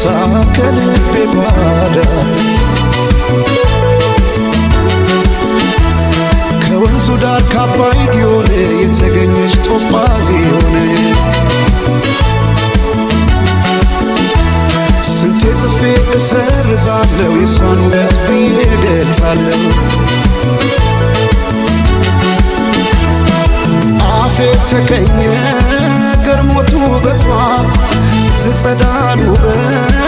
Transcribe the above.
ገብታ ከልቤ ጓዳ፣ ከወንዙ ዳር ካባይ ግዮን የተገኘች ቶጳዝዮን። ስንቴ ጽፌ እሰርዛለሁ፣ የእሷን ውበት ብዬ እገልጻለሁ። አፌ ተቀኘ ገርሞት ውበቷ፣ ዝጸዳል ውበት